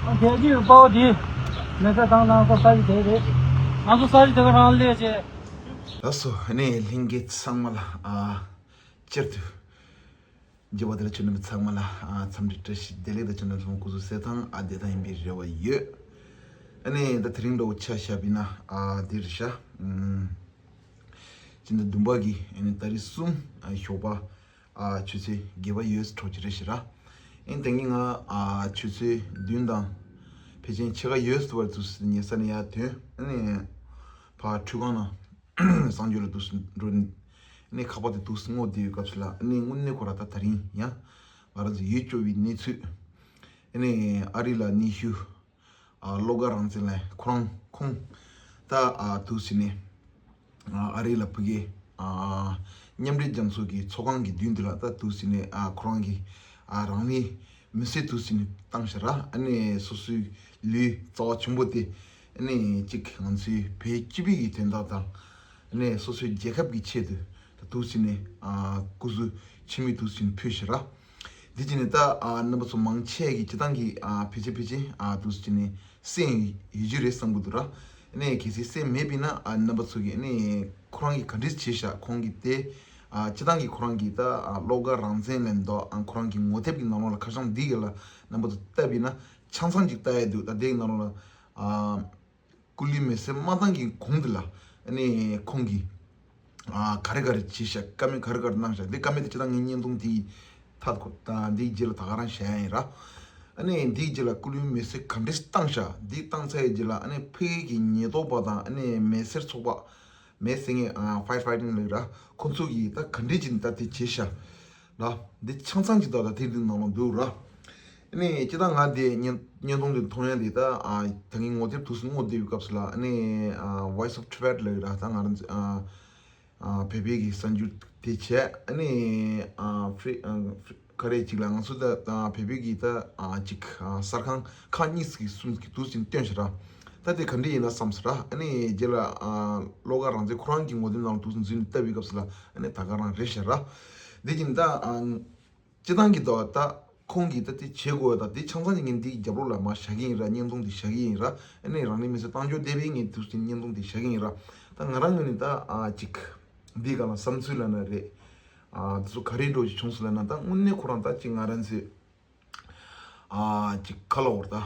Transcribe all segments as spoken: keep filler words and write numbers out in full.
རྒྱལ་གྱི་དཔའ་བོ་དེ་མེ་ས་དང་ནང་ས་ས་གི་དེ་རེད། ང་ཚོ་ས་གི་དེ་ག་རང་ལས་བྱས། ལགས་སོ། ཨ་ནི་ལྷན་རྒྱས་ཚང་མ་ལ་ཨ་སྤྱིར་དུ་རྒྱལ་བ་དེ་ལ་ཆོས་ནི་ཚང་མ་ལ་ཨ་འཚམས་འདྲི་བཀྲ་ཤིས་བདེ་ལེགས་དང་ཆོས་ནི་ཚང་མ་སྐུ་གཟུགས་གསལ་ཐང་ཨ་བདེ་ཐང་ཡིན་པའི་རེ་བ་ཡོད། ཨ་ནི་ད་དེ་རིང་འདྲ་བོ་ཆ་བཞག་པ་ཡིན་ན་ཨ་འདི་རེད་ཤག་ཨུམ། སྤྱི་ཟླ་བདུན་པ་གི་ཨ་ནི་ཏ་རིག་གསུམ་ཨ་ཞོགས་པ། ཨ་ཆུ་ཚོད་བརྒྱད་པ་ཡོལ་འགྲོ་གི་རེད་ཤག་ར། ཨེ་དེང་གི་ང་ཨ་ཆུ་ཚོད་བདུན་དང་ཕལ་ཆེར་ཕྱེད་ཀ་ཡོལ་དུ་བར་དུ་ཉལ་ས་ནས་ཡར་ཐོན། ཨ་ནི་ཕར་ཁྲུས་ཁང་ནང་གསང་སྤྱོད་ལ་འདུག་འགྲོ་ནས་ཨ་ནི་ཁ་པར་དེ་འདུག་སྔོག་བསྡད་ཡོད་སྐབས་སུ་ལ། ཨ་ནི་དངོས་གནས་ཁོ་ར་ད་དེ་རིང་ཡང་ང་རང་ཚོ་ཡུལ་སྐྱོ་བའི་གནས་ཚུལ། ཨ་ནི་ཨ་རི་ལ་གནས་བཞུགས་ཨ་བློ་དགའ་རང་བཙན་ལགས་ཁོ་རང་ཁོང་ད་ཨ་འདུག་སེ་ནས་ཨ་ཨ་རི་ལ་ཕ་གི་ཨ་མཉམ་འབྲེལ་རྒྱལ་ཚོགས་ཀྱི་ཚོགས་ཁང་གི་མདུན་དེ་ལ་ད་འདུག་སེ་ནས་ཨ་ཁོ་རང་གི་ཨ་རང་ལུས་མེར་སྲེག་འདུག་སེ་ནས་བཏང་ཤག་ར། ཨ་ནི་སོ་སོའི་ལུས་རྩ་བ་ཆེན་པོ་དེ་ཨ་ནི་གཅིག་ང་ཚོའི་བོད་སྤྱི་པའི་གི་དོན་དག་དང་། ཨ་ནི་སོ་སོའི་རྒྱལ་ཁབ་ཀྱི་ཆེད་དུ་ད་འདུག་སེ་ནས་ཨ་སྐུ་གཟུགས་ཕྱི་མིག་འདུག་སེ་ནས་ཕུལ་ཤག་ར། འདི་བྱས་ནས་ད་ཨ་རྣམ་པ་ཚོ་མང་ཆེ་གིས་སྤྱིར་བཏང་གི་ཨ་ཕལ་ཆེར་ཕལ་ཆེར་ཨ་འདུག་སེ་བྱས་ནས་གསན་ཡོད་རྒྱུ་རེད་བསམ་གྱི་འདུག་ར། ཨ་ནི་གལ་སྲིད་གསན་མེད་པ་ཡིན་ན་ཨ་རྣམ་པ་ཚོ་གིས་ཨ་ནི་ཁོ་རང་གིས་ག་འདྲས་བྱས་ཤག་ཁོང་གིས་དེ་ཨ་སྤྱིར་བཏང་གི་ཁོ་རང་གིས་ད་ཨ་བློ་དགའ་རང་བཙན་ལབ་མདོག་ཨ་ཁོ་རང་གི་ངོ་དེབ་ཀྱི་ནང་ལོགས་ལ་ཁ་བྱང་འདི་ག་ལ་རྣམ་པ་ཚོ་བལྟས་པ་ཡིན་ན་ཆ་ཚང་ཅིག་བལྟ་ཡ་འདུག་ད་དེའི་ནང་ལོགས་ལ་ཨ། སྐུ་ལུས་མེར་སྲེག་མ་བཏང་གི་གོང་དེ་ལ་ཨ་ནི་ཁོང་གིས་ཨ་ག་རེ་ག་རེ་བྱས་ཤག་བཀའ་མོལ་ག་རེ་ག་རེ་གནང་ཤག་འདི་བཀའ་མོལ་དེ་སྤྱིར་བཏང་ངས་བརྙན་ཐུང་དེའི་མཐའ་འཁོར་དང་འདིའི་རྗེས་ལ་ད་ག་རང་བཤད་ཡ་ཡིན་ར། ཨ་ནི་འདིའི་རྗེས་ལ་སྐུ་ལུས་མེར་སྲེག་ག་འདྲས་བཏང་ཤག་འདི་བཏང་ཚར་ཡི་རྗེས་ལ་ཨ་ནི་ཕ་གི་ཉེན་རྟོག་པ་དང་ཨ་ནི་མེ་སེར་ཚོགས་པ། མེ་སྲེག་མཁན་ཨ་ཕ་ཡར་ཕ་ཡར་ཊིང་ལབ་ར། ཁོ་ཚོ་གིས་ད་ག་འདྲས་བྱས་ནས་ད་དེ་བྱས་ཤག་ར། འདི་ཆ་ཚང་ཅིག་ད་ད་དེ་འདི་ནང་ལ་འདུག་ར། ཨ་ནི་སྤྱིར་བཏང་ང་དེ་བརྙན་བརྙན་ཐུང་དེ་མཐོང་ཡ་དེ་ད་ཨ་ད་ངའི་ངོ་དེབ་ཐུགས་སུ་སྔོག་བསྡད་པའི་སྐབས་སུ་ལ་ཨ་ནི་ཨ་Voice of Tibet ལབ་ར། ད་ང་རང་ཚོ་ཨ་ཨ་བོད་པའི་གི་གསར་འགྱུར་དེ་བྱས། ཨ་ནི་ཨ་ཕི་ཨ་ཕི་ག་རེ་ཅིག་ལ་ང་ཚོ་ད་ཨ་བོད་པའི་གི་ད་ཨ་ཅིག་ཨ་གསར་ཁང་ཁག་གཉིས་ཀྱི་གསུམ་གྱི་འདུག་སེ་བཏོན་ཤག་ར། ད་དེ་ག་འདྲ་ཡིན་ན་བསམ་སོང་ར། ཨ་ནི་རྗེས་ལ་ཨ་བློ་དགའ་རང་བཙན་ཁོ་རང་གི་ངོ་དེབ་ནང་ལ་འདུག་སེ་འཛུལ་ནས་བལྟ་བའི་སྐབས་སུ་ལ་ཨ་ནི་ད་ག་རང་རེད་ཤག་ར། འདི་བཞིན་ད་ཨ་སྤྱིར་བཏང་གི་ད་ད་ཁོང་གིས་ད་དེ་བྱེད་དགོས་ད་དེ་ཆང་ཚང་གི་ངས་འདིའི་རྒྱབ་ལོགས་ལ་མར་བཞག་གི་ཡིན་ར། བརྙན་ཐུང་དེ་བཞག་གི་ཡིན་ར། ཨ་ནི་རང་ལུས་མེར་སྲེག་བཏང་ཕྱོགས་བསྡད་པའི་ངས་འདུག་སེ་བརྙན་ཐུང་དེ་བཞག་གི་ཡིན་ར། ད་ང་རང་ངོས་ནས་ད་ཨ་ཅིག་འདི་ག་ལ་བསམ་ཚུལ་ལབ་ན་རེད། ཨ་དེ་ཚོ་ག་རེ་འགྲོ་ཅིག་བྱུང་སོང་ལབ་ན་ད་དངོས་གནས་ཁོ་རང་ད་ཅིག་ང་རང་ཚོའི་ཨ་ཅིག་ཁ་ལོ་བར་ད།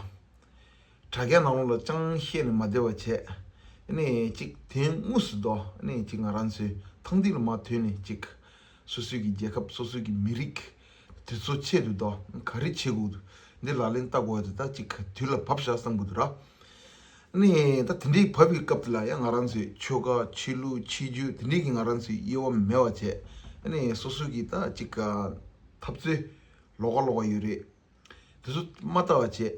དྲ་རྒྱ་ནང་ལོགས་ལ་ཅང་བཤད་ནས་མ་བསྡད་པ་བྱས། ཨ་ནི་ཅིག་དོན་དངོས་སུ་དོ་ཨ་ནི་ཅིག་ང་རང་ཚོའི་ཐང་སྟེང་ལ་མར་ཐོན་ནས་ཅིག་སོ་སོའི་གི་རྒྱལ་ཁབ་སོ་སོའི་གི་མི་རིགས་དེ་ཚོ་ཆེད་དུ་དོ་ག་རེ་བྱེད་དགོས་འདུག་འདི་ལག་ལེན་བསྟར་དགོས་ཡ་དེ་ད་ཅིག་དུས་ལ་བབས་ཤག་བསམ་གི་འདུག་ར། ཨ་ནི་ད་དེ་འདྲའི་བབས་པའི་སྐབས་དེ་ལ་ཡང་ང་རང་ཚོའི་ཆོལ་ཁ་ཆོས་ལུགས་ཆོས་བརྒྱུད་དེ་འདྲའི་གི་ང་རང་ཚོའི་དབྱེ་བ་མེད་པ་བྱས། ཨ་ནི་སོ་སོའི་གི་ད་ཅིག་འཐབ་རྩོད་ལོགས་ཀ་ལོགས་ཀ་ཡོད་རེད། དེ་ཚོ་མ་ལྟ་བ་བྱས།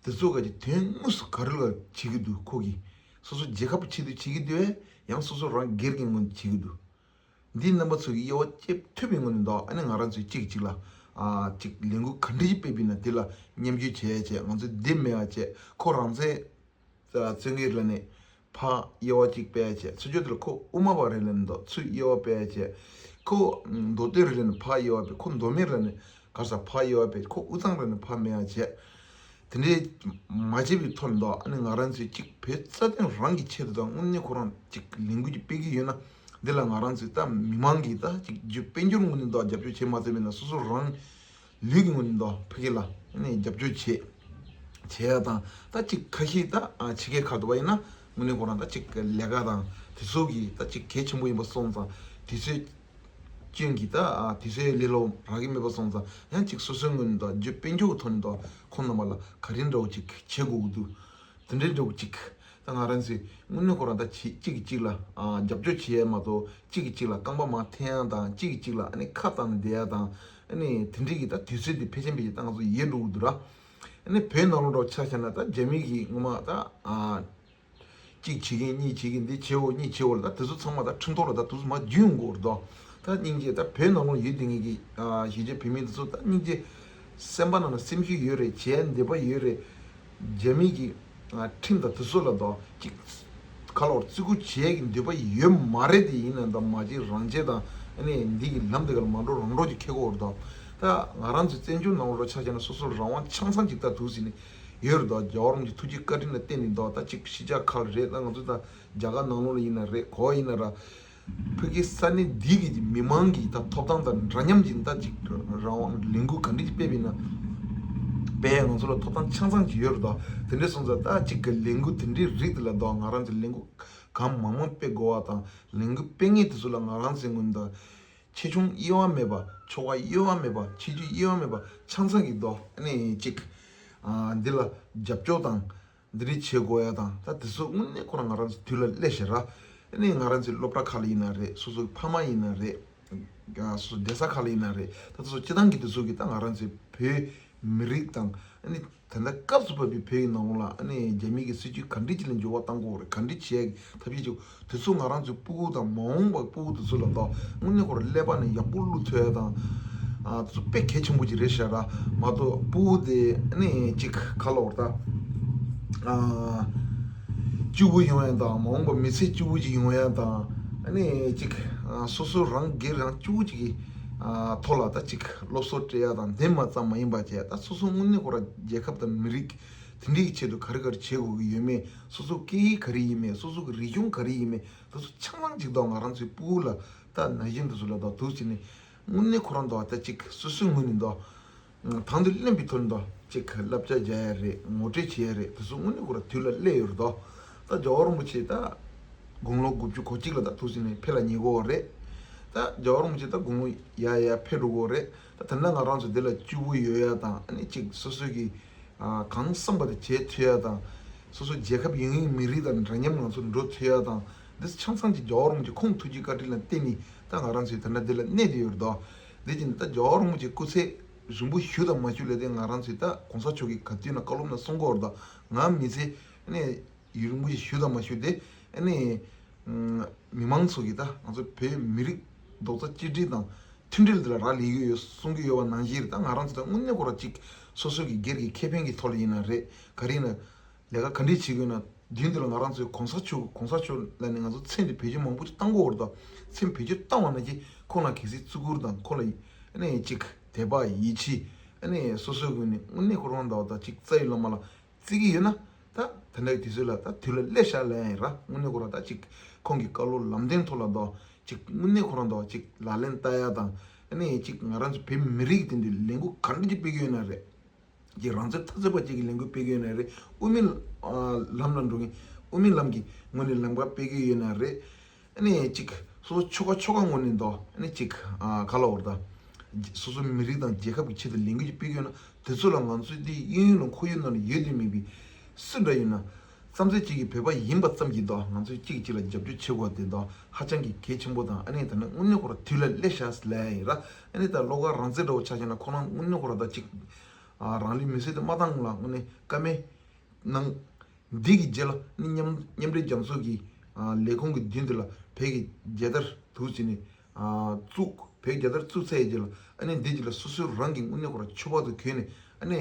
དེ་ཚོ་ག་ཅིག་དོན་དངོས་སུ་ག་རེ་ལ་བྱེད་ཀྱི་འདུག་ཁོ་གིས་སོ་སོ་རྒྱལ་ཁབ་ཆེད་དུ་བྱེད་ཀྱི་འདུག་ཨེ། ཡང་སོ་སོ་རང་སྒེར་གྱི་ངོས་ནས་བྱེད་ཀྱི་འདུག་འདིའི་རྣམ་པ་ཚོ་གི་དབྱེ་བ་ཕྱེ་ཐུབ་པའི་ངོས་ནས་འདུག་ཨ་ནི་ང་རང་ཚོས་གཅིག་གཅིག་ལ་ཨ་ཅིག་ལས་འགུལ་ག་འདྲ་ཞིག་སྤེལ་བ་ཡིན་ན་དེ་ལ་མཉམ་ཞུགས་བྱེད་ཡ་བྱས། ང་ཚོས་འདི་མེད་པ་བྱས། ཁོ་རང་བཙན་བཙན་གྱི་ལ་ནས་ཕར་དབྱེ་བ་གཅིག་སྤེལ་བྱས། ཚུར་ཕྱོགས་དེ་ལ་ཁོ་དབུ་མ་པ་རེད་ལ་ནས་མདོ་ཚུར་དབྱེ་བ་སྤེལ་བྱས། ཁོ་མདོ་སྟོད་རེད་ལ་ནས་ཕར་དབྱེ་བ་སྤེལ། ཁོ་མདོ་སྨད་རེད་ལ་ནས་ག་རེ་ཟ་ཕར་དབྱེ་བ་སྤེལ། ཁོ་དབུས་གཙང་རེད་ལ་ནས་ཕར་མེད་པ་བྱས། དེ་འདྲའི་མ་བྱས་པའི་ཐོག་ནས་ཨ་ནི་ང་རང་ཚོས་གཅིག་བོད་རྩ་དོན་རང་གི་ཆེད་དུ་དང་དངོས་གནས་ཁོ་རང་གཅིག་ལས་འགུལ་གཅིག་སྤེལ་གྱི་ཡོད་ན་འདི་ལ་ང་རང་ཚོས་ད་མི་མང་གིས་ད་གཅིག་རྒྱུ་དཔལ་འབྱོར་ངོས་ནས་ད་རྒྱབ་སྐྱོར་བྱེད་མ་ཐུབ་པ་ཡིན་ན་སོ་སོ་རང་ལུས་ཀྱི་ངོས་ནས་དང་ཕ་གི་ལ་ཨ་ནི་རྒྱབ་སྐྱོར་བྱེད་བྱེད་ཡ་དང་། ད་ཅིག་ཁ་ཤས་ད་ཨ་ཕྱི་རྒྱལ་ཁག་ཏུ་བ་ཡིན་ན་དངོས་གནས་ཁོ་རང་ད་ཅིག་ལས་ཀ་དང་དེ་ཚོ་གི་ད་ཅིག་གལ་ཆེན་པོ་ཡིན་པ་སོང་ཙང་དུས་ཚོད་སྐྱོན་གྱི་ད་ཨ་དུས་ཚོད་ལས་སླ་པོ་རག་གི་མེད་པ་སོང་ཙང་ཡང་ཅིག་སོ་སོའི་ངོས་ནས་ད་རྒྱུ་དཔལ་འབྱོར་གྱི་ཐོག་ནས་ད་ཁོང་རྣམ་པ་ལ་ག་རེ་འདྲ་བོ་ཅིག་བྱེད་དགོས་ཀྱི་འདུག་དེ་འདྲའི་འདྲ་བོ་ཅིག་ད་ང་རང་ཚོས་དངོས་གནས་ཁོ་རང་ད་གཅིག་གིས་གཅིག་ལ་ཨ་རྒྱབ་སྐྱོར་བྱེད་ཡས་མ་གཏོགས་གཅིག་གིས་གཅིག་ལ་རྐང་པ་མར་འཐེན་ཡས་དང་གཅིག་གིས་གཅིག་ལ་ཨ་ནི་ཁ་བཏང་ནས་བསྡད་ཡས་དང་ཨ་ནི་དེ་འདྲའི་གི་ད་དུས་ཚོད་དེ་ཕལ་ཆེར་ཕལ་ཆེར་ད་ང་ཚོ་ཡལ་འགྲོ་གི་འདུག་ར། ཨ་ནི་བོད་ནང་ལོགས་འདྲ་ཆ་བཞག་ན་ད་རྒྱ་མི་གིས་ངོ་མ་ད་ཨ་གཅིག་བྱེད་ཀྱིན་གཉིས་བྱེད་ཀྱིན་འདི་བྱེད་འོ་གཉིས་བྱེད་འོ་ལ་ད་དེ་ཚོ་ཚང་མ་ད་ཁྲིམས་ཐོག་ལ་ད་དུས་མ་རྒྱུན་འགོར་དོ། ད་སྙིང་རྗེ་ད་བོད་ནང་ལོགས་ཡོད་དེ་ངེད་ཀྱི་གཞིས་བྱེས་བོད་མི་དེ་ཚོ་ད་སྙིང་རྗེ་སེམས་པ་ནང་ལ་སེམས་ཤུགས་ཡོད་རེད། བྱེད་འདོད་པ་ཡོད་རེད། རྒྱ་མི་གི་ཁྲིམས་དང་དེ་ཚོ་ལ་དོ་ཅིག་ཁ་ལོར་བརྩི་བཀུར་བྱེད་ཀྱི་འདོད་པ་ཡོད་མ་རེད། དེ་ཡིན་ན་ད་མ་བྱེད་རང་བྱེད་དང་ཨ་ནི་འདི་གི་ལམ་དེ་ག་ལ་མ་འགྲོ་རང་འགྲོ་ཅིག་ཁེ་གོ་བར་དོ། ད་ང་རང་ཚོའི་བཙན་བྱོལ་ནང་ལོགས་ཆ་བཞག་ན་སོ་སོར་རང་དབང་ཆང་ཚང་ཅིག་ད་དུས་ཟིན་ནས། ཡོད་རེད་དོ། རྒྱལ་བ་རིན་པོ་ཆེ་ཐུགས་རྗེ་བཀའ་དྲིན་ལ་བརྟེན་ནས་དོ། ད་ཅིག་གཞིས་ཆགས་ཁག་རེད། ད་ང་ཚོ་ད་རྒྱ་གར་ནང་ལོགས་ལ་ཡིན་ན་རེད། ག་པར་ཡིན་ན་ར། ཕ་གི་ས་གནས་འདི་གི་མི་མང་གི་ད་ཐོབ་ཐང་དང་འདྲ་མཉམ་གྱི་ད་ཅིག་རང་དབང་ལས་འགུལ་ག་འདྲ་ཅིག་སྤེལ་བ་ཡིན་ན། སྤེལ་ཡ་ང་ཚོ་ལ་ཐོབ་ཐང་ཆ་ཚང་ཅིག་ཡོད་རེད་དོ། དེ་འདྲ་སོང་ཙང་ད་ཅིག་གི་ལས་འགུལ་དེ་འདྲའི་རིགས་དེ་ལ་དོ། ང་རང་ཚོ་ལས་འགུལ་གང་མང་མང་སྤེལ་དགོས་པ་དང་། ལས་འགུལ་སྤེལ་མཁན་དེ་ཚོ་ལ་ང་རང་ཚོའི་ངོས་ནས་ད་ཆེ་ཆུང་དབྱེ་བ་མེད་པ། ཆོལ་ཁ་དབྱེ་བ་མེད་པ། ཆེ་ཆུང་དབྱེ་བ་མེད་པ། ཆ་ཚང་གི་དོ། ཨ་ནི་ཅིག་ཨ་འདི་ལ་རྒྱབ་སྐྱོར་དང་། འདི་འདྲ་བྱེད་དགོས་ཡ་དང་། ད་དེ་ཚོ་དངོས་གནས་ཁོ་རང་ང་རང་ཚོ་དུས་ལ་སླེབས་ཤག་ར། ཨ་ནི་ང་རང་ཚོའི་སློབ་གྲྭ་ཁག་ལ་ཡིན་ན་རེད། སོ་སོའི་ཕ་མ་ཡིན་ན་རེད། སོ་སོ་བསྡད་ས་ཁག་ལ་ཡིན་ན་རེད། ད་དེ་ཚོ་སྤྱི་བཏང་གི་དེ་ཚོ་གི་ད་ང་རང་ཚོའི་བོད་མི་རིགས་དང་། ཨ་ནི་ད་ལྟ་སྐབས་སུ་བབས་པའི་བོད་ཡིག་ནང་ལོགས་ལ། ཨ་ནི་རྒྱ་མི་གི་སྲིད་ཇུས་ག་འདྲ་ཅིག་ལ་འགྱུར་བ་གཏང་དགོས་རེད། ག་འདྲ་བྱེད་ཡ་གི་ཐབས་ཤེས་བྱེད། དེ་ཚོ་ང་རང་ཚོའི་སྤུ་གུ་དང་མ་འོངས་པ་སྤུ་གུ་དེ་ཚོ་ལ་ད་དངོས་གནས་ཁོ་རང་ཀླད་པ་ནས་ཡག་པོ་བླུག་ཐུབ་ཡ་དང་། ཨ་དེ་ཚོ་དཔེ་གལ་ཆེན་པོ་ཅིག་རེད་ཤག་ར། མ་གཏོགས་སྤུ་གུ་དེ་ཨ་ནི་ཅིག་ག་ལབ་དགོས་རེད་ད། ཨ་སྐྱིད་པོ་ཡོང་ཡ་དང་། མ་འོངས་པ་མི་ཚེ་སྐྱིད་པོ་ཅིག་ཡོང་ཡ་དང་། ཨ་ནི་ཅིག་ཨ་སོ་སོ་རང་སྒེར་རང་སྐྱིད་པོ་ཅིག་གི་ཨ་ཐོག་ལ་ད་ཅིག་སློབ་གསོ་སྤྲད་ཡ་དང་། དེ་མ་ཙམ་མ་ཡིན་པ་བྱས། ད་སོ་སོ་དངོས་གནས་ཁོ་རང་རྒྱལ་ཁབ་དང་མི་རིགས་དེ་འདྲའི་ཆེད་དུ་ག་རེ་ག་རེ་བྱེད་དགོས་ཀྱི་ཡོད་མེད། སོ་སོ་སྐད་ཡིག་ག་རེ་ཡིན་མིན། སོ་སོ་གི་རིག་གཞུང་ག་རེ་ཡིན་མིན། དེ་ཚོ་ཆ་ཚང་ཅིག་ད་ང་རང་ཚོའི་སྤུ་གུ་ལ། ད་ན་གཞོན་དེ་ཚོ་ལ་ད་འདུག་བྱས་ནས་དངོས་གནས་ཁོ་རང་ད་ད་ཅིག་སོ་སོའི་ངོས་ནས་ད་དང་དུ་ལེན་པའི་ཐོག་ནས་ད་ཅིག་བསླབ་བྱ་རྒྱག་ཡ་རེད། ངོ་སྤྲོད་བྱེད་ཡ་རེད། དེ་ཚོ་དངོས་གནས་ཁོ་རང་དུས་ལ་སླེབས་ཡོད་རེད་དོ། ད་རྒྱལ་བ་རིན་པོ་ཆེ་ད་དགུང་ལོ་དགུ་བཅུ་གོ་གཅིག་ལ་ད་འདུག་བྱས་ནས་ཕེབས་ལ་ཉེ་གི་ཡོད་རེད། ད་རྒྱལ་བ་རིན་པོ་ཆེ་ད་དགུང་ལོ་ཡར་ཡར་ཕེབས་འགྲོ་གི་ཡོད་རེད། ད་ད་ལྟ་ང་རང་ཚོ་འདི་ལ་སྐྱིད་པོ་ཡོད་ཡ་དང་། ཨ་ནི་ཅིག་སོ་སོ་གི་ཨ་གང་བསམ་པ་དེ་བྱེད་ཐུབ་ཡ་དང་། སོ་སོ་རྒྱལ་ཁབ་ཡིན་ཡིན་མི་རིགས་དང་འདྲ་མཉམ་ང་ཚོ་འགྲོ་ཐུབ་ཡ་དང་། འདི་ཆ་ཚང་གི་རྒྱལ་བ་རིན་པོ་ཆེ་ཁོང་ཐུགས་རྗེ་བཀའ་དྲིན་ལ་བརྟེན་ནས་ད་ང་རང་ཚོའི་ད་ལྟ་འདི་ལ་གནས་བསྡད་ཡོད་རེད་དོ། འདི་བཞིན་ད་རྒྱལ་བ་རིན་པོ་ཆེ་སྐུ་ཚེ་རིང་པོ་བཞུགས་དང་མ་བཞུགས་ལས་དེ་ང་རང་ཚོའི་ད་གོང་ས་མཆོག་གིས་ག་དུས་ན་བཀའ་སློབ་ན་གསུང་གི་ཡོད་རེད་དོ། ང་མི་ཚེ་ནས་ཡུན་རིང་པོ་ཞིག་བཞུགས་དང་མ་བཞུགས་དེ། ཨ་ནི་མི་མང་ཚོ་གིས་ད་ང་ཚོ་བོད་མི་རིགས་རྡོག་རྩ་གཅིག་སྒྲིལ་དང་མཐུན་སྒྲིལ་འདི་ལ་རག་ལས་ཀྱི་ཡོད་གསུང་གི་ཡོད་པ་ནང་བཞིན་རེད། ད་ང་རང་ཚོ་ད་དངོས་གནས་ཁོ་རང་ཅིག་སོ་སོ་གི་སྒེར་གྱི་ཁེ་ཕན་གྱི་ཐོག་ལ་ཡིན་ན་རེད། ག་རེ་ཡིན་ན་ལས་ཀ་ག་འདྲས་བྱེད་དགོས་ན། མདུན་དུ་ལ་ང་རང་ཚོའི་གོང་ས་མཆོག་གོང་ས་མཆོག་ལ་ནི་ང་ཚོ་མཚན་དེ་བེད་སྤྱོད་མང་པོ་ཅིག་བཏང་གི་ཡོད་རེད་དོ། མཚན་བེད་སྤྱོད་བཏང་བ་ན་ཅིག་ཁོང་ལ་གལ་སྲིད་བརྩི་བཀུར་དང་། ཁོང་ལ་ཨ་ནི་ཅིག་དད་པ་ཡིད་ཆེས། ཨ་ནི་སོ་སོའི་ངོས་ནས་དངོས་གནས་ཁོ་རང་ད་ད་ཅིག་རྩ་བའི་བླ་མ་ལ་བརྩི་གི་ཡོད་ན། ད་དེ་འདྲ་གི་དུས་ཚོད་ལ་ད་དུས་ལ་སླེབས་ཤག་ལབ་ཡ་ཡིན་ར། དངོས་གནས་ཁོ་རང་ད་ཅིག་ཁོང་གི་བཀའ་སློབ་ལམ་སྟོན་ཐོག་ལ་ད་ཅིག་དངོས་གནས་ཁོ་རང་ད་ཅིག་ལག་ལེན་བསྟར་ཡ་དང་། ཨ་ནི་ཅིག་ང་རང་ཚོ་བོད་མི་རིགས་དེ་འདྲའི་ལས་འགུལ་ག་འདྲ་ཅིག་སྤེལ་གི་ཡོད་ན་རེད། ཅིག་རང་བཙན་འཐབ་རྩོད་པ་ཅིག་གི་ལས་འགུལ་སྤེལ་གི་ཡོད་ན་རེད། དབུ་མའི་ཨ་ལམ་ལ་འགྲོ་མཁན་དབུ་མའི་ལམ་གྱི་ངོས་ནས་ལམ་ཁ་སྤེལ་གི་ཡོད་ན་རེད། ཨ་ནི་ཅིག་སོ་སོ་ཆོལ་ཁ་ཆོལ་ཁ་ངོས་ནས་འདུག་ཨ་ནི་ཅིག་ཨ་ག་ལབ་དགོས་རེད་ད། སོ་སོ་མི་རིགས་དང་རྒྱལ་ཁབ་ཀྱི་ཆེད་དུ་ལས་འགུལ་ཅིག་སྤེལ་གྱི་ཡོད་ན། དེ་ཚོ་ལ་ང་ཚོས་འདི་གཡས་གཡོན་ལ་ཁོར་ཡུག་ནང་ལ་ཡོད་དེ་མེད་པའི་སུ་འདྲ་ཡིན་ན། རྩམ་ཟན་གཅིག་གི་བོད་པ་ཡིན་པ་ཙམ་གྱིས་འདུག་ང་ཚོས་གཅིག་གིས་གཅིག་ལ་རྒྱབ་སྐྱོར་བྱེད་དགོས་དེ་འདུག་ཧ་ཅང་གི་གལ་ཆེན་པོ་དང་། ཨ་ནི་ད་ནི་དངོས་གནས་ཁོ་རང་དུས་ལ་སླེབས་ཤག་ལབ་ཡ་ཡིན་ར། ཨ་ནི་ད་བློ་དགའ་རང་བཙན་འདྲ་བོ་ཆ་བཞག་ན། ཁོ་རང་དངོས་གནས་ཁོ་རང་ད་ཅིག་ཨ་རང་ལུས་མེར་སྲེག་དེ་མ་བཏང་ལ་དངོས་གནས་བཀའ་མོལ་གནང་། འདི་གི་རྗེས་ལ་ནི་མཉམ་མཉམ་འབྲེལ་རྒྱལ་ཚོགས་ཀྱི་ཨ་ལས་ཁུངས་ཀྱི་མདུན་དུ་ལ་བོད་ཀྱི་རྒྱལ་དར་འདུག་བྱས་ནས་ཨ་བཙུགས། བོད་རྒྱལ་དར་བཙུགས་ཚར་ཡི་རྗེས་ལ། ཨ་ནི་འདི་རྗེས་ལ་སོ་སོའི་རང་གི་དངོས་གནས་ཁོ་རང་ཆོས་པ་དུ་གྱུར་ནས། ཨ་ནི་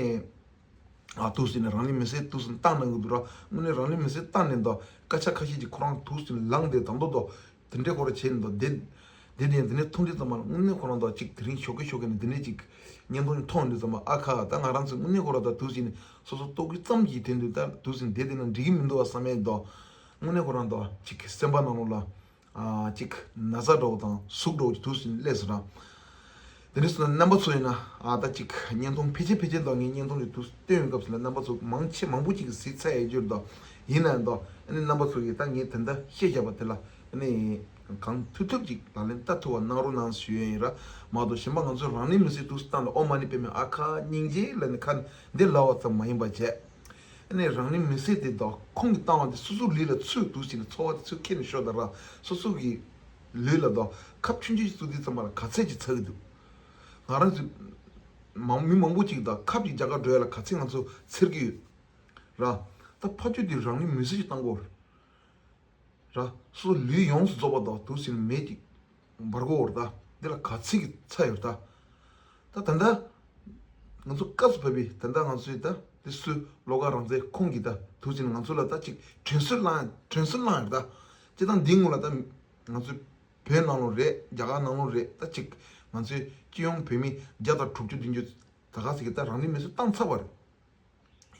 ཨ་འདུག་བྱས་ནས་རང་ལུས་མེར་སྲེག་འདུག་སེ་བཏང་གནང་གི་འདུག་ར། དངོས་གནས་རང་ལུས་མེར་སྲེག་བཏང་ནས་འདུག་སྐད་ཆ་ཁ་ཤས་ཅིག་ཁོ་རང་འདུག་སེ་ལངས་ཏེ་ད་མདོ་འདུག་དེ་འདྲའི་སྐོར་བྱས་ནས་འདུག་དེ་དེ་དེ་དེ་ནས་མཐོང་དུས་ཙམ་པ་ལ་དངོས་གནས་ཁོ་རང་འདུག་ཅིག་དེ་རིང་ཞོགས་ཀས་ཞོགས་ཀས་ནས་དེ་འདྲའི་ཅིག་བརྙན་ཐུང་ཅིག་མཐོང་དུས་ཙམ་པ། ཨ་ཁ། ད་ང་རང་ཚོས་དངོས་གནས་ཁོ་རང་ད་འདུག་སེ་ནས་སོ་སོ་ལྟོ་གོས་ཙམ་གྱིས་དེ་འདུག་ད་འདུག་སེ་བསྡད་དེ་ན་འགྲིག་གི་མི་འདུག་བ་བསམ་ཡས་འདུག་དངོས་གནས་ཁོ་རང་འདུག་ཅིག་སེམས་པ་ནང་ལོགས་ལ་ཨ་ཅིག་ན་ཚ་འདྲ་བོ་དང་ཟུག་འདྲ་བོ་ཅིག་འདུག་སེ་སླེབས་སོང་ར། དེ་ནས་སོང་ན་རྣམ་པ་ཚོ་ཡིན་ན། ཨ་ད་ཅིག་བརྙན་ཐུང་ཕལ་ཆེར་ཕལ་ཆེར་ད་ངས་བརྙན་ཐུང་ཅིག་འདུག་སྟོན་ཡོང་སྐབས་སུ་ལ་རྣམ་པ་ཚོ་མང་ཆེ་མང་པོ་ཅིག་གིས་གཟིགས་ཚར་ཡོད་རྒྱུ་རེད་དོ། ཡིན་ན་ཡང་དོ། ཨ་ནི་རྣམ་པ་ཚོ་གིས་ད་ངས་དེ་འདྲ་བཤད་བཞག་པ་དེ་ལ་ཨ་ནི་གང་ཐུབ་ཐུབ་ཅིག་ལག་ལེན་བསྟར་ཐུབ་པ་གནང་རོགས་གནང་ཞུ་ཡས་ཡིན་ར། མ་གཏོགས་གཞན་པ་ང་ཚོས་རང་ལུས་མེར་སྲེག་འདུག་སེ་བཏང་ནས་ཨོཾ་མ་ཎི་པདྨེ་ཨ་ཁ་སྙིང་རྗེ་ལབ་ནས་ཁ་འདི་ལབ་པ་ཙམ་མ་ཡིན་པ་བྱས། ཨ་ནི་རང་ལུས་མེར་སྲེག་དེ་དག་ཁོང་གིས་བཏང་བ་དེ་སོ་སོའི་ལུས་ལ་ཚུར་འདུག་སེ་ནས་ཚོར་བ་དེ་ཚུར་ཁྱེར་ནས་ཤོག་དང་ར། སོ་སོ་གི་ལུས་ལ་དག་ཁབ་ཆུང་ཆུང་ཞིག་བཙུགས་དུས་ཙམ་པ་ལ་ག་ཚད་ཅིག་ཚ་གི་འདུག་ང་རང་ཚོ་མང་མི་མང་པོ་ཅིག་དང་ཁབ་ཅིག་རྒྱག་གར་འགྲོ་ཡ་ལ་ག་ཚད་ང་ཚོ་འཚེར་གི་ཡོད་ར། ད་ཕ་ཆོས་དེ་རང་ལུས་མེར་སྲེག་ཅིག་བཏང་དགོས་ར། སོ་སོ་ལུས་ཡོངས་སུ་རྫོགས་པ་དང་འདུག་སེ་མེ་ཅིག་འབར་གོ་བར་ད། འདི་ལ་ག་ཚད་ཀྱི་ཚ་ཡོད་ད། ད་ད་ལྟ་ང་ཚོ་སྐབས་སུ་བབས་པའི་ད་ལྟ་ང་ཚོའི་ད་འདི་སུ་བློ་དགའ་རང་བཙན་ཁོང་གིས་ད་འདུག་སེ་ང་ཚོ་ལ་ད་ཅིག་དྲན་གསོ་བསླངས་དྲན་གསོ་བསླངས་ཡོད་ད། སྤྱིར་བཏང་འདིའི་སྔོན་ལ་ད་ང་ཚོའི་བོད་ནང་ལོགས་རེད། རྒྱ་གར་ནང་ལོགས་རེད། ད་ཅིག་ང་ཚོའི་སྤྱི་ཡོངས་བོད་མི་བརྒྱ་དང་དྲུག་ཅུ་བདུན་ཅུ་ད་ག་ཟེར་གི་ད་རང་ལུས་མེར་སྲེག་བཏང་ཚར་བ་རེད།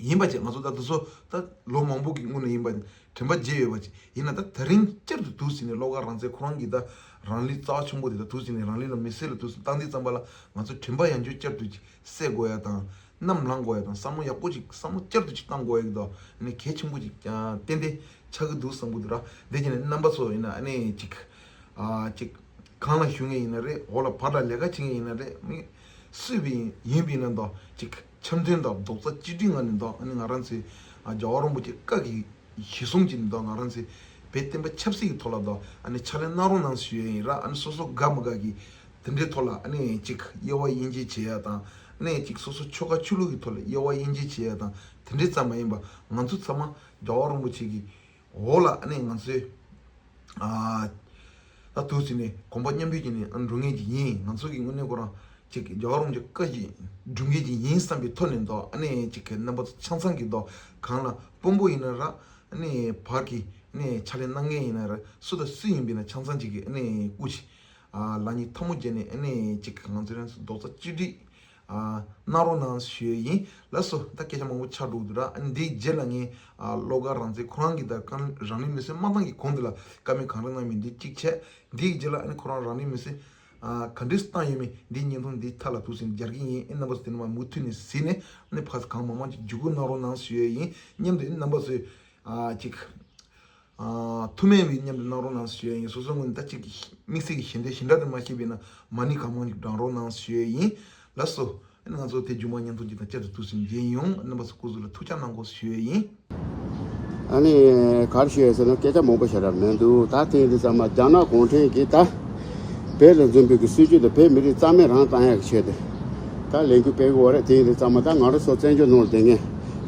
ཡིན་པ་བྱས། ང་ཚོ་ད་དེ་ཚོ་ད་ལོ་མང་པོ་གི་སྔོན་ནས་ཡིན་པ་དྲན་པ་བརྗེད་ཡོད་པ་བྱས། ཡིན་ན་ད་དེ་རིང་བསྐྱར་དུ་འདུག་ཟེར་ནས་བློ་དགའ་རང་བཙན་ཁོ་རང་གིས་ད་རང་ལུས་རྩ་བ་ཆེན་པོ་དེ་ད་འདུག་ཟེར་ནས་རང་ལུས་ལ་མེ་བསྲེགས་ལ་འདུག་ཟེར་བཏང་དུས་ཙམ་པ་ལ། ང་ཚོ་དྲན་པ་ཡང་བསྐྱར་བསྐྱར་དུ་ཅིག་གསོ་དགོས་ཡ་དང་། ནམ་ལངས་དགོས་ཡ་དང་། བསམ་བློ་ཡག་པོ་ཅིག་བསམ་བློ་བསྐྱར་དུ་ཅིག་བཏང་དགོས་ཡ་གི་ད་ནི་གལ་ཆེན་པོ་ཅིག་ཏན་ཏན་ཆགས་ཀྱི་འདུག་བསམ་གི་འདུག་ར། དེ་བྱས་ནས་རྣམ་པ་ཚོ་ཡིན་ན་ཨ་ནི་ཅིག་ཨ་ཅིག་གང་ལ་བཞུགས་མཁན་ཡིན་ན་རེད། འོག་ལ་བར་ལ་ལས་ཀ་བྱེད་མཁན་ཡིན་ན་རེད། མི་སུས་བི་ཡིན་པ་ཡིན་ན་ད་ཅིག་འཆམ་མཐུན་དང་རྡོག་རྩ་གཅིག་སྒྲིལ་ངང་ནས་ད་ཨ་ནི་ང་རང་ཚོའི་ཨ་རྒྱལ་བ་རིན་པོ་ཆེ་བཀའ་གི་གཞི་བཟུང་གི་ནས་ད་ང་རང་ཚོའི་བོད་བསྟན་པ་ཆབ་སྲིད་ཀྱི་ཐོག་ལ་ད་ཨ་ནི་ཕྱག་ལས་གནང་རོགས་གནང་ཞུ་ཡས་ཡིན་ར། ཨ་ནི་སོ་སོ་དགའ་མི་དགའ་གི་དེ་འདྲའི་ཐོག་ལ་ཨ་ནི་ཅིག་དབྱེ་བ་དབྱེ་འབྱེད་བྱེད་ཡ་དང་། ཨ་ནི་ཅིག་སོ་སོ་ཆོལ་ཁ་ཆོས་ལུགས་ཀྱི་ཐོག་ལ་དབྱེ་བ་དབྱེ་འབྱེད་བྱེད་ཡ་དང་། དེ་འདྲའི་ཙམ་མ་ཡིན་པ་ང་ཚོ་ཚང་མ་རྒྱལ་བ་རིན་པོ་ཆེ་གི་འོག་ལ་ཨ་ནི་ང་ཚོའི་ཨ་ད་འདུག་ཟེར་ནས་གོམ་པ་མཉམ་འདུས་ཀྱི་ནས་ཨ་འགྲོ་མཁན་ཅིག་ཡིན། ང་ཚོ་གི་དངོས་གནས་ཁོ་རང་ཅིག་རྒྱལ་བ་རིན་པོ་ཆེ་བཀའ་བཞིན་སྒྲུབ་མཁན་ཅིག་ཡིན་བསམ་པའི་ཐོག་ནས་ད་ཨ་ནི་ཅིག་རྣམ་པ་ཚོ་ཆ་ཚང་གི་ད་གང་ལ་དཔོན་པོ་ཡིན་ན་ར། ཨ་ནི་བར་གྱི་ཨ་ནི་ཕྱག་ལས་གནང་མཁན་ཡིན་ན་ར། སུ་དང་སུ་ཡིན་པ་ཡིན་ན་ཆ་ཚང་ཅིག་གི་ཨ་ནི་སྐུ་མཁྱེན། ཨ་ལག་གཉིས་ཐལ་མོ་སྦྱར་ནས་ཨ་ནི་ཅིག་ང་ཚོ་རང་ཚོ་རྡོག་རྩ་གཅིག་སྒྲིལ་ཨ་གནང་རོགས་གནང་ཞུ་ཡས་ཡིན། ལགས་སོ། ད་སྐད་ཆ་མང་པོ་ཆགས་འགྲོ་གི་འདུག་ར། ཨ་ནི་འདིའི་རྗེས་ལ་ངས་ཨ་བློ་དགའ་རང་བཙན་ཁོ་རང་གིས་ད་གང་རང་ལུས་མེར་སྲེག་མ་བཏང་གི་གོང་དེ་ལ་བཀའ་མོལ་གང་རེ་གནང་མིན་འདི་གཅིག་བྱས། འདིའི་རྗེས་ལ་ཨ་ནི་ཁོ་རང་རང་ལུས་མེར་སྲེག་ཨ་ག་འདྲས་བཏང་ཡོད་མེད་འདིའི་བརྙན་ཐུང་འདིའི་མཐའ་ལ་འདུག་ཟེར་ནས་སྦྱར་གྱི་ཡིན། ཨེ་རྣམ་པ་ཚོ་དེ་ནས་མ་མུ་མཐུད་ནས་གཟིགས་ནས་ཨ་ནི་ཕར་ཚུར་གང་མང་མང་ཅིག་བརྒྱུད་སྐུར་གནང་རོགས་གནང་ཞུ་ཡས་ཡིན། མཉམ་དུ་ཨེ་རྣམ་པ་ཚོས་ཨ་ཅིག་ཨ་ཐུགས་སྨོན་བའི་མཉམ་དུ་གནང་རོགས་གནང་ཞུ་ཡ་ཡིན། སོ་སོ་ངོས་ནས་ད་ཅིག་དམིགས་བསལ་གྱི་ཞལ་འདེབས་ཞེ་དྲག་དེ་མ་ཤེས་པས་ན་མ་ཎི་གང་མང་ཅིག་བགྲང་རོགས་གནང་ཞུ་ཡ་ཡིན། ལགས་སོ། ཨ་ནི་ང་ཚོ་དེ་མཇུག་མ་བརྙན་ཐུང་ཅིག་དང་བཅར་དུ་ཐུགས་སུ་མཇལ་ཡོང་། རྣམ་པ་ཚོ་སྐུ་གཟུགས་ལ་ཐུགས་ཅག་གནང་དགོས་ཞུ་ཡ་ཡིན། ཨ་ནི་ག་རེ་ཞུ་ཡ་ཟེར་ན་སྐད་ཆ་མང་པོ་ཞེ་དྲག་མི་འདུག་ད་དེ་ཡིན་དུས་ཙམ་མ་རྒྱ་ནག་གུང་ཁྲན་གྱིས་ད་བོད་ལ་འཛིན་པའི་གི་སྲིད་ཇུས་དེ་བོད་མི་རིགས་རྩ་མེད་རང་བཏང་ཡག་གི་ཆེད་དུ་ད་ལས་འགུལ་སྤེལ་གི་ཡོད་རེད། དེ་ཡིན་དུས་ཙམ་མ་ད་ང་རང་ཚོ་བཙན་བྱོལ་ནང་ལ་བསྡད་མཁན་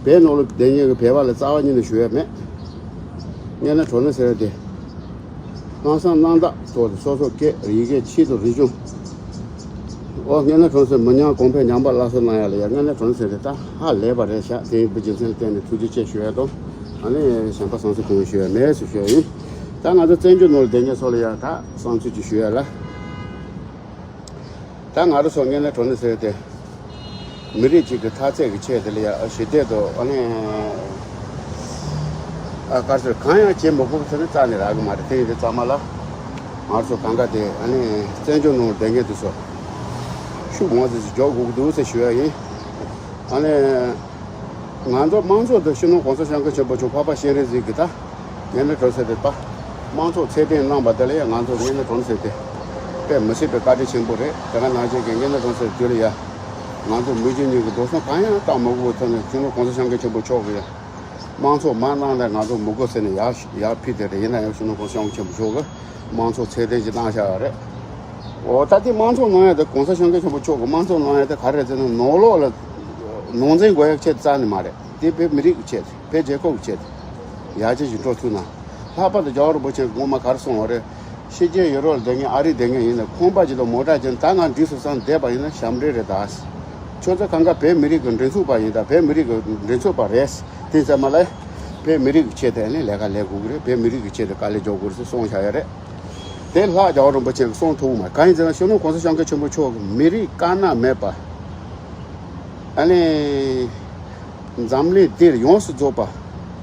བོད་ནང་ལ་བསྡད་མཁན་གྱི་བོད་པ་ལ་རྩ་བ་ཉིད་ནས་ཞུ་ཡ་མེད། དངོས་གནས་དྲང་གནས་ཟེར་ཏེ། སྣང་བསམ་རྣམ་དག་ཐོག་ཏུ་སོ་སོ་སྐད་ཡི་གེ་ཆེད་དུ་རིག་གཞུང་། ཨོ་དངོས་གནས་དྲང་གནས་མི་ཉམས་གོང་འཕེལ་ཉམས་པ་སླར་གསོ་གནང་ཡ་ལ་ཡ་དངོས་གནས་དྲང་གནས་ཟེར་ཏེ་ད་ཧ་ལས་པ་རེད་ཤག་དེ་ཡིན་པའི་རྒྱུ་མཚན་ལ་བརྟེན་ནས་ཐུགས་རྗེ་ཆེ་ཞུ་ཡ་དང་། ཨ་ནི་གཞན་པ་བསམ་ཚུལ་གང་ཡང་ཞུ་ཡ་མེད་ཟེར་ཞུ་ཡ་ཡིན། ད་ང་ཚོ་བཙན་བྱོལ་ནང་ལ་བསྡད་མཁན་ཚོ་ལ་ཡ་ད་བསམ་ཚུལ་ཅིག་ཞུ་ཡ་ལ། ད་ང་རང་ཚོ་དངོས་གནས་དྲང་གནས་ཟེར་ཏེ། མི་རིགས་གཅིག་གི་འཐབ་རྩོད་ཀྱི་ཆེད་དེ་ལ་ཡ་ཞི་བདེ་དང་ཨ་ནི། ཨ་དཀར་ཟེར་གང་ཡང་བྱེད་མི་དགོས་ཟེར་ནས་རྩ་ནས་རག་གི་མ་རེད། དེ་ཡིན་དུས་ཙམ་མ་ལ། ང་ཚོ་གང་ག་དེ་ཨ་ནི་བཙན་བྱོལ་ནང་བསྡད་མཁན་དེ་ཚོ། ཤུགས་མང་ཙམ་ཞིག་འཇོག་དགོས་ཀྱི་འདུག་ཟེར་ཞུ་ཡ་ཡིན། ཨ་ནི། ང་ཚོ་དམངས་གཙོ་དང་སྤྱི་ནོར་གོང་ས་སྐྱབས་མགོན་ཆེན་པོ་མཆོག་འཕགས་པ་སྤྱན་རས་གཟིགས་ཀྱི་ད། ངན་ལ་གྲོལ་ཟེར་དེ་པ། དམངས་གཙོ་ཚད་ལྡན་གནང་བ་དེ་ལ་ཡང་ང་ཚོ་ངན་ལ་གྲོལ་ཟེར་དེ། དཔེ་མི་སྲིད་པའི་བཀའ་དྲིན་ཆེན་པོ་རེད། དེ་ག་ནང་བཞིན་གྱི་ངན་ལ་གྲོལ་ཟེར་དུས་ལ་ཡ། ང་ཚོ་མི་རྒྱུ་གཉིས་ཀྱི་འགྲོ་སོང་གང་ཡང་བཏང་མ་དགོས་པའི་ཐོག་ནས་སྤྱི་ནོར་གོང་ས་སྐྱབས་མགོན་ཆེན་པོ་མཆོག་གི་ཡ། དམངས་གཙོ་མ་གནང་ན་ང་ཚོ་མི་དགོས་ཟེར་ནས་ཡར་ཡར་ཕུལ་དེ་རེད། ཡིན་ན་ཡང་སྤྱི་ནོར་གོང་ས་སྐྱབས་མགོན་ཆེན་པོ་མཆོག་གི་དམངས་གཙོ་ཚད་ལྡན་ཞིག་གནང་བཞག་ཡོད་རེད། འོ་ད་ལྟའི་དམངས་གཙོ་གནང་ཡ་དེ་གོང་ས་སྐྱབས་མགོན་ཆེན་པོ་མཆོག་གི་དམངས་གཙོ་གནང་ཡ་དེ་ག་རེ་རེད་ཟེར་ན་ནང་ལོགས་ལ་ནང་འཛིང་དགོས་ཡ་ཆེད་རྩ་ནས་མ་རེད། དེ་བོད་མི་རིགས་ཀྱི་ཆེད་དུ་བོད་རྒྱལ་ཁབ་ཀྱི་ཆེད་དུ་ཡར་རྒྱས་ཀྱི་འགྲོ་ཐུབ་ན། ལྷག་པར་དུ་རྒྱལ་བ་རིན་པོ་ཆེ་གིས་སྔོན་མ་ག་རེ་གསུངས་པ་རེད། ཕྱི་རྒྱལ་ཡུ་རོབ་ལ་བསྡད་མཁན་ཨ་རིར་བསྡད་མཁན་ཡིན་ན་ཁང་པ་ཅིག་དང་མོ་ཊ་ཅིག་ད་ང་འགྲིག་སོང་བསམ་བསྡད་པ་ཡིན་ན་ཞབས་འདྲེན་རེད་ད། ཁྱོད་ཚོ་གང་ག་བོད་མི་རིགས་ཀྱི་མགྲིན་ཚབ་པ་ཡིན་ད། བོད་མི་རིགས་ཀྱི་མགྲིན་ཚབ་པ་རེད། དེ་ཙམ་མ་ལ་བོད་མི་རིགས་ཀྱི་ཆེད་དུ་ནི་ལས་ཀ་ལས་དགོས་ཀྱི་རེད། བོད་མི་རིགས་ཀྱི་ཆེད་དུ་དཀའ་ལས་རྒྱག་དགོས་རེད་ཟེར་གསུངས་བཞག་ཡ་རེད། དེ་ལྷག་རྒྱལ་བ་རིན་པོ་ཆེ་གིས་གསུང་ཐུབ་མ་གང་ཡིན་ཟེར་ན་སྤྱི་ནོར་གོང་ས་སྐྱབས་མགོན་ཆེན་པོ་མཆོག་གིས་མི་རིགས་དཀར་ནག་མེད་པ། ཨ་ནི། འཛམ་གླིང་འདིར་ཡོངས་སུ་རྫོགས་པ།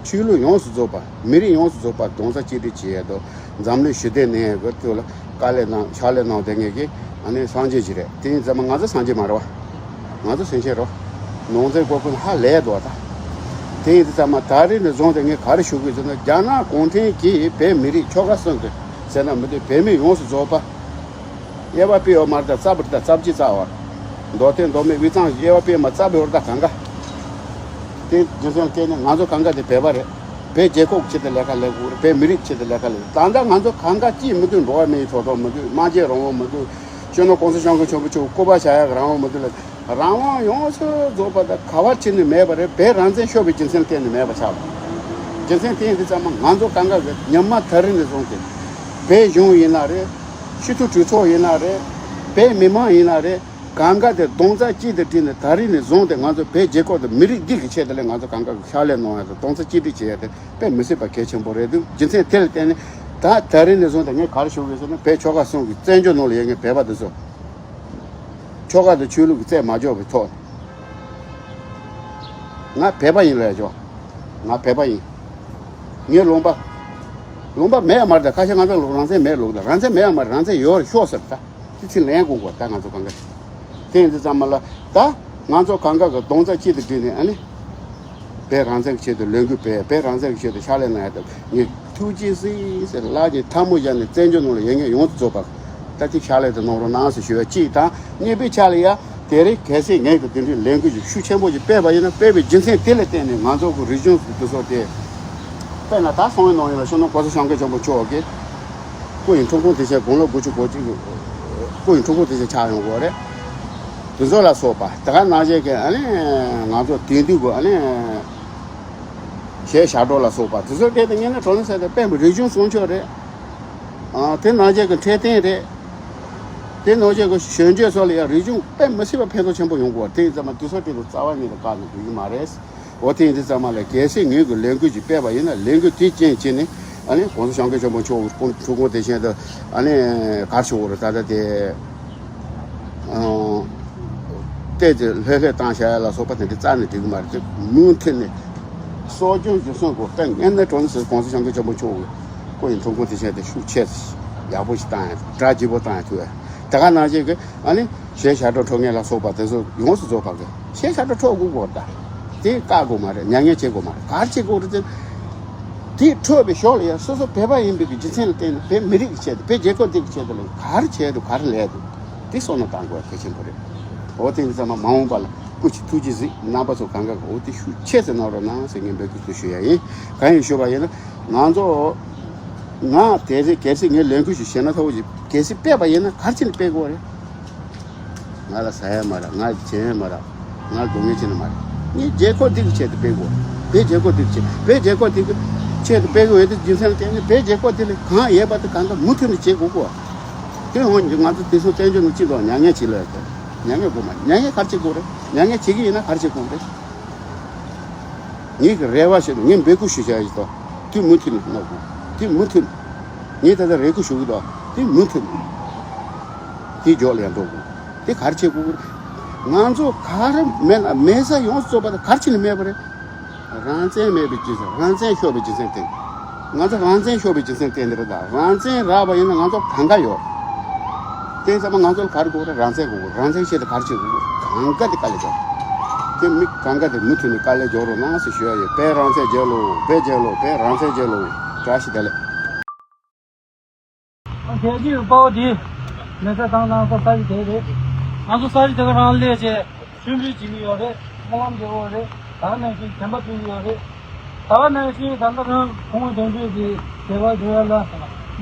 ཆོས་ལུགས་ཡོངས་སུ་རྫོགས་པ། མི་རིགས་ཡོངས་སུ་རྫོགས་པ་རྡོག་རྩ་གཅིག་སྒྲིལ་བྱེད་ཡས་དང་འཛམ་གླིང་ཞི་བདེ་གནས་ཡས་ཀྱི་ཐོག་ལ་དཀའ་ལས་གནང་ཕྱག་ལས་གནང་བསྡད་མཁན་གྱི་ཨ་ནི་སངས་རྒྱས་ཅིག་རེད། དེ་ཡིན་ཙང་མ་ང་ཚོ་སངས་རྒྱས་མ་རེད་བ། ང་ཚོ་སེམས་ཅན་རེད་བ། ནང་འཛིང་དགོས་མཁོ་ཧ་ལས་འདུག་བ་ད། དེ་ཡིན་ཙང་མ་ད་རེས་ནས་བཟུང་སྟེ་ངས་ག་རེ་ཞུ་དགོས་ཟེར་ན་རྒྱ་ནག་གུང་ཁྲན་གྱིས་བོད་མི་རིགས་ཆོལ་ཁ་གསུམ་གྱི་ཟེར་ན་མི་འདུག་བོད་མི་ཡོངས་སུ་རྫོགས་པ། དབྱེ་བ་ཕྱེ་ཡོད་མ་རེད་ད། རྩ་བ་རེད་ད། རྩ་བ་གཅིག་རྩ་བ། མདོ་སྟོད་མདོ་སྨད་དབུས་གཙང་དབྱེ་བ་ཕྱེ་མ་རྩ་བ་ཡོད་རེད་ད་གང་ག། དེ་རྒྱུ་མཚན་བརྟེན་ནས་ང་ཚོ་གང་ག་དེ་བོད་པ་རེད། བོད་རྒྱལ་ཁབ་ཀྱི་ཆེད་དུ་ལས་ཀ་ལས་དགོས་རེད། བོད་མི་རིགས་ཀྱི་ཆེད་དུ་ལས་ཀ་ལས། ད་ལྟ་ང་ཚོ་གང་ག་ཅིས་མི་འདུག་འགྲོ་བ་མིའི་ཐོབ་ཐང་མི་འདུག་སྨྲ་བརྗོད་རང་དབང་མི་འདུག་སྤྱི་ནོར་གོང་ས་སྐྱབས་མགོན་ཆེན་པོ་མཆོག་སྐུ་པར་བཞག་ཡག་གི་རང་དབང་མི་འདུག་ལ། རང་དབང་ཡོངས་སུ་རྫོགས་པ་དང་ག་བ་ཕྱིན་ནས་མེད་པ་རེད། བོད་རང་བཙན་ཤོར་བའི་རྒྱུ་མཚན་བརྟེན་ནས་མེད་པ་ཆགས་པ། རྒྱུ་མཚན་དེ་ཡིན་དུས་ཙམ་མ་ང་ཚོ་གང་ག་གི་ཉམས་མ་ཐག་རིང་ནས་བཟུང་སྟེ། བོད་གཞུང་ཡིན་ན་རེད། སྤྱི་འཐུས་གྲོས་ཚོགས་ཡིན་ན་རེད། བོད་མི་མང་ཡིན་ན་རེད། གང་ག་དེ་རྡོག་རྩ་གཅིག་ཏུ་བསྒྲིལ་ནས་ད་རིང་ནས་བཟུང་སྟེ་ང་ཚོ་བོད་རྒྱལ་ཁབ་དང་མི་རིགས་འདི་གི་ཆེད་དུ་ལས་ང་ཚོ་གང་ག་གི་ཕྱག་ལས་གནང་ཡ་དང་རྡོག་རྩ་གཅིག་སྒྲིལ་བྱེད་ཡ་དེ་དཔེ་མི་སྲིད་པ་གལ་ཆེན་པོ་རེད་འདུག་རྒྱུ་མཚན་དེ་ལ་བརྟེན་ནས་ད་ད་རིང་ནས་བཟུང་སྟེ་ངས་ག་རེ་ཞུ་དགོས་ཟེར་ན་བོད་ཆོལ་ཁ་གསུམ་གྱི་བཙན་བྱོལ་ནང་ལ་ཡོད་མཁན་བོད་པ་དེ་ཚོ། ཆོལ་ཁ་དང་ཆོས་ལུགས་ཀྱི་རྩོད་མ་འཇོག་པའི་ཐོག་ ང་བོད་པ་ཡིན་ལབ་ཡ་ཅོ། ང་བོད་པ་ཡིན། ངའི་ལུང་པ། ལུང་པ་མེད་ཡ་མ་རེད། ད་ཁ་ཤས་ང་ཚོ་ལུགས་རང་བཙན་མེད་ལུགས་ད་རང་བཙན་མེད་ཡ་མ་རེད། རང་བཙན་ཡོད་རེད་ཤོག་ཟེར་ད། དེ་ཚིག་ལན་དགོས་གོ་ད་ང་ཚོ་གང་ག་དེ་ཡིན་དུས་ཙམ་མ་ལ་ད་ང་ཚོ་གང་ག་གི་གདོང་རྩ་གཅིག་ཏུ་བསྒྲིལ་ནས་ཨ་ནི། བོད་རང་བཙན་གྱི་ཆེད་དུ་ལས་འགུལ་སྤེལ། བོད་རང་བཙན་གྱི་ཆེད་དུ་ཕྱག་ལས་གནང་ཡ་དང་ངས་ཐུགས་རྗེ་གཟིགས་ཟེར་ལག་གི་ཐལ་མོ་སྦྱར་ནས་བཙན་བྱོལ་ནང་ལ་ཡོད་མཁན་ཡོངས་སུ་རྫོགས་པ་ད་ཐེངས་ཕྱག་ལས་དེ་གནང་རོགས་གནང་ཟེར་ཞུ་བ་གཅིག་དང་། གཉིས་པའི་ཆ་ལ་ཡ་དེ་རིང་གལ་སྲིད་ངས་ཀྱི་དེ་འདྲའི་ལས་འགུལ་ཞིག་ཤུགས་ཆེན་པོ་ཞིག་སྤེལ་བ་ཡིན་ན་སྤེལ་བའི་རྒྱུ་མཚན་དེ་ལ་བརྟེན་ནས་ང་ཚོ་གི་རིག་གཞུང་དེ་ཚོ་དེ་དཔེར་ན་ད་སོང་བའི་ནང་ཡིན་ལ་ཤོ་ནོ་གོང་ས་སྐྱབས་མགོན་ཆེན་པོ་མཆོག་གིས་སྐུ་ཡི་འཁྲུངས་སྐར་དེ་བཞིན་དགུང་ལོ་དགུ་བཅུ་གོ་གཅིག་སྐུ་ཡི་འཁྲུངས་སྐར་དེ་བཞིན་ཆགས་ཡོང་གི་རེད། དེ་ཚོ་ལ་སོགས་པ་དེ་ག་ནང་བཞིན་གྱི་ཨ་ནི་ང་ཚོ་དེང་དུས་ཀྱི་ཨ་ནི། གཞས་ཞབས་བྲོ་ལ་སོགས་པ་དེ་ཚོ་སྐད་དུ་ཉན་ན་གྲོང་ནས་ཟེར་ཏེ་དཔེ་མི་རིག་གཞུང་སྲུང་སྐྱོབ་རེད། ཨ་དེ་ནང་བཞིན་གྱི་འཕྲོད་བསྟེན་རེད། དེ་ནང་བཞིན་གྱི་གཞོན་སྐྱེས་ཚོ་ལ་ཡང་རིག་གཞུང་དཔེ་མི་སྲིད་པ་ཕན་ཐོགས་ཆེན་པོ་ཡོང་གི་ཡོད་རེད། དེ་ཡིན་ཙང་མ་དེ་ཚོ་སྐད་དུ་རྩ་བ་ཉིད་དུ་བཀག་ནས་འགྲོ་གི་མ་རེད། འོ་དེ་ཡིན་དུས་ཙམ་མ་ལ་གལ་སྲིད་ངོས་ཀྱི་ལས་འགུལ་ཞིག་སྤེལ་བ་ཡིན་ན་ལས་འགུལ་དེའི་རྐྱེན་བྱས་ནས་ཨ་ནི་གོང་ས་སྐྱབས་མགོན་ཆེན་པོ་མཆོག་གི་འཁྲུངས་སྐར་དེ་བཞིན་དུ་ཨ་ནི་གར་ཞུ་བ་རེད། ད་ལྟ་དེ། ཨང་། བལྟས་ཏེ་ལྷོད་ལྷོད་བཏང་བྱ་ཡ་ལ་སོགས་པ་དེ་འདྲ་རྩ་ནས་འགྲིག་གི་མ་རེད་དེ། མུ་མཐུད་ནས་གསོ་སྐྱོང་རྒྱུན་སྲུང་དགོས། དཔེ་ངན་ནས་གྲོང་ནས་གོང་ས་སྐྱབས་མགོན་ཆེན་པོ་མཆོག་གི་སྐུ་ཡི་འཁྲུངས་སྐར་དེ་བཞིན་དུ་ཤུགས་ཆེ་ཡག་པོ་ཞིག་བཏང་ཡ་གྲ་རྒྱས་པོ་བཏང་ཡ་ཐུབ་ཡ། དེ་ག་ནང་བཞིན་གྱི་ཨ་ནི་གཞས་ཞབས་བྲོ་འཁྲབ་མཁན་ལ་སོགས་པ་དེ་ཚོ་ཡོངས་སུ་རྫོགས་པ་གི་གཞས་ཞབས་བྲོ་འཁྲབ་དགོས་གོ་ད། དེ་བཀག་དགོས་མ་རེད། མྱ་ངན་བྱེད་དགོས་མ་རེད། ག་རེ་བྱེད་དགོས་རེད་དེ། དེ་འཁྲབ་པའི་ཞོར་ལ་ཡང་སོ་སོ་བོད་པ་ཡིན་པའི་གི་རྒྱུ་མཚན་ལ་བརྟེན་ནས་བོད་མི་རིགས་ཀྱི་ཆེད་དུ་བོད་རྒྱལ་ཁབ་འདི་གི་ཆེད་དུ་ལ་ག་རེ་བྱས་འདུག་ག་རེ་ལས་འདུག་དེ་བསམ་བློ་བཏང་དགོས་གལ་ཆེན་པོ་རེད། འོ་དེ་ཡིན་ཙང་མ་མ་འོངས་པ་ལ་སྐུ་མཁྱེན་ཐུགས་རྗེ་གཟིགས། རྣམ་པ་ཚོ་གང་ག་གི་འོ་དེ་ཤུགས་ཆེ་ཙམ་གནང་རོགས་གནང་ཟེར་ངས་འབོད་སྐུལ་དུ་ཞུ་ཡ་ཡིན། གང་ཡིན་ཞུས་པ་ཡིན་ན་ང་ཚོ་ང་དེ་རེད། གལ་སྲིད་ངས་ལས་འགུལ་ཞིག་བྱས་ན་ཐོག་ཅིག་གལ་སྲིད་སྤེལ་བ་ཡིན་ན་ག་རེ་བྱས་ནས་སྤེལ་དགོས་རེད། ང་ལ་ཟ་ཡ་མ་རག་ང་ལ་བྱེད་ཡ་མ་རག་ང་ལ་སྡུག་བསྔལ་བྱེད་ནི་མ་རེད། ངས་རྒྱལ་ཁབ་འདི་གི་ཆེད་དུ་སྤེལ་དགོས། བོད་རྒྱལ་ཁབ་འདི་གི་ཆེད། བོད་རྒྱལ་ཁབ་འདི་གི་ཆེད་དུ་སྤེལ་དགོས་ཡོད་དུས་རྒྱུ་མཚན་ལ་བརྟེན་ནས་བོད་རྒྱལ་ཁབ་འདི་ལ་གང་ཡོད་པ་དེ་གང་ག་མུ་མཐུད་ནས་བྱེད་དགོས་གོ། དེ་འོང་ང་ཚོ་དེང་སང་བཙན་བྱོལ་ནང་སྤྱི་ཚོགས་མྱ་ངན་བྱེད་ལ་ཡོད་དོ། མྱ་ངན་དགོས་མ་མྱ་ངན་ག་རེ་བྱེད་དགོས་རེད། མྱ་ངན་བྱེད་ཀྱི་ཡིན་ན་ག་རེ་བྱེད་དགོས་རེད། ངེད་ཀྱི་རེ་བ་ཞིག་ངས་འབོད་སྐུལ་ཞུ་བྱ་ཡིན་ཏོ། དེ་མུ་མཐུད་ནས་གནང་དགོས། དེ་མུ་མཐུད་ནས། ངས་ད་ལྟ་རེ་སྐུལ་ཞུ་གི་འདུག་དེ་མུ་མཐུད་ནས། དེ་མཇུག་ལ་ཡང་འགྲོ་དགོས། དེ་ག་རེ་བྱེད་དགོས་ཀྱི་རེད། ང་ཚོ་ག་རེ་མེད་ན་མེད་ས་ཡོངས་སུ་རྫོགས་པ་དེ་ག་རེ་བྱས་ནས་མེད་པ་རེད། རང་བཙན་མེད་པའི་རྒྱུ་མཚན། རང་བཙན་ཤོར་བའི་རྒྱུ་མཚན་དེ། ང་ཚོ་རང་བཙན་ཤོར་བའི་རྒྱུ་མཚན་དེ་འདི་རེད་ད། རང་བཙན་རག་པ་ཡིན་ན་ང་ཚོ་གང་ག་ཡོད། དེ་ཚང་མ་ང་ཚོ་ལ་ག་རེ་དགོས་རེད། རང་བཙན་དགོས་གོ། རང་བཙན་ཆེད་དུ་ག་རེ་བྱེད་དགོས་གོ། གང་ག་དེ་དཀའ་ལས་རྒྱོབ། དེ་མི་གང་ག་དེ་མུ་མཐུད་ནས་དཀའ་ལས་རྒྱོབ་རོགས་གནང་ཟེར་ཞུ་ཡ་ཡོད། བོད་རང་བཙན་རྒྱལ་ལོ། བོད་རྒྱལ་ལོ། བོད་རང་བཙན་རྒྱལ་ལོ། བཀྲ་ཤིས་བདེ་ལེགས། རྒྱལ་སྤྱིའི་དཔའ་བོ་དེ་མེ་བསྲེགས་བཏང་གནང་ས་ས་གཞི་དེ་རེད། ང་ཚོ་ས་གཞི་དེ་ག་རང་སླེབས་བྱས་མཆོད་འབུལ་བྱེད་ཀྱི་ཡོད་རེད། སྨོན་ལམ་རྒྱག་གི་ཡོད་རེད། ད་ག་ནང་བཞིན་དྲན་པ་བསྐྱལ་གྱི་ཡོད་རེད། ད་ག་ནང་བཞིན་ད་ལྟ་རང་ཁོང་དོན་གཅོད་ཀྱི་དེ་བ་དེ་བ་ལ་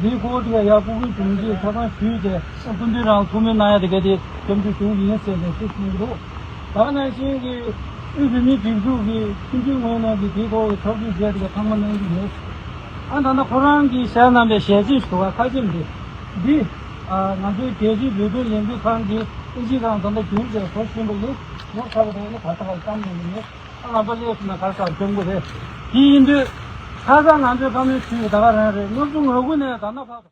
འདིའི་སྐོར་དེ་ཡག་པོ་ཀུན་དོན་གཅོད་ཆ་ཚང་ཞུས་ཏེ་སྐུ་མདུན་རང་ཐུགས་སྨོན་གནང་ཡ་དེ་ག་དེ་སྐྱབས་འཇུག་ཞུ་གི་ཡིན་ཟེར་ནས་ཞུ་གསུང་གི་འདུག་ད་ག་ནང་བཞིན་གྱི་དབུས་བོད་མིའི་སྒྲིག་འཛུགས་ཀྱི་ཁྱིམ་མཚེས་ངོས་ནས་ཀྱི་དེའི་སྐོར་གྱི་ཐབས་ཇུས་བྱས་དེ་ག་ཚང་མ་གནང་གི་ཡོད། ཨ་ད་ལྟ་ཁོ་རང་གིས་བཤད་གནང་པའི་ཞལ་ཆེམས་ཞུ་བ་ཁ་ཆེམས་འདི། འདི། ཨ་ང་ཚོའི་རྒྱལ་སྤྱིའི་བོད་དོན་ལས་འགུལ་ཁང་གིས་ཨིན་ཇི་ཁང་ད་ལྟ་བསྒྱུར་བྱས་བཟོ་བཞིན་པ་ཡིན། ངོ་ཚ་བ་དེ་ནི་བར་ཐག་གཙང་མ་ཡིན། ཨ་ང་ཚོ་སླེབས་སོང་ན་ག་རེ་ཟེར་སྐྱོང་གི་རེད། དེ་ཡིན་དུས། ཁ་སང་ང་ཚོའི་བཀའ་མོལ་ཞུས་ཡོད་ད་ག་རང་རེད། ལྔ་བཅུ་ང་དགུ་ནས་ད་ལྟ་བར་དུ།